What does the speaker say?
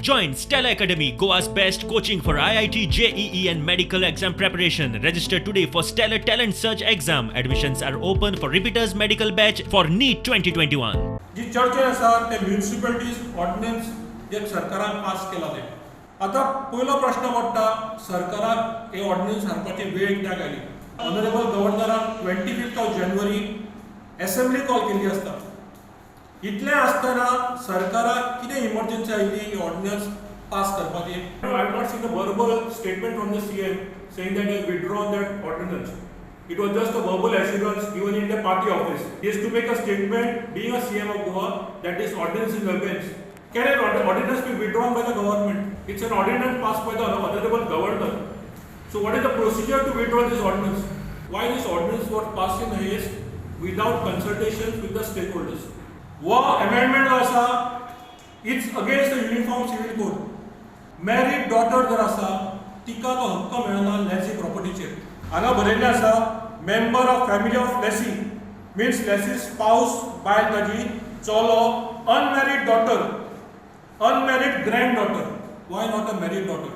Join Stellar Academy, Goa's best coaching for IIT, JEE and medical exam preparation. Register today for Stellar Talent Search exam. Admissions are open for repeaters medical batch for NEET 2021. जी चर्चा आसा ते म्युनिसिपॅलिटीज ordnance जे सरकारान pass केला ते. आतां पयलो प्रश्न पडटा, सरकाराक हे ऑर्डिनन्स हाडपाची वेळ कित्याक आयली? ऑनरेबल गव्हर्नरान 25th of January assembly call केल्ली आसता. इतलें आसतना सरकाराक कितें इमर्जन्सी आयली ही ऑर्डिनन्स पास करपाची? I have not seen the verbal statement from the CM saying that he withdrawn that ordinance. It was just a verbal assurance given in the party office. He has to make a statement, being a CM of Goa, that this ordinance is against. Can an ordinance be withdrawn by the government? It's an ordinance passed by the honorable governor. So what is the procedure to withdraw this ordinance? Why this ordinance was passed in haste without consultations with the stakeholders? हो amendment जो आसा, it's against the Uniform Civil Code. Married daughter जर आसा, तिका तो हक्क मेळना लेसी प्रॉपर्टीचेर. हांगा बरयल्लें आसा, member of family of lessee means lessee spouse, बायल ताजी, चलो, unmarried daughter, unmarried grand daughter. Why not a married daughter?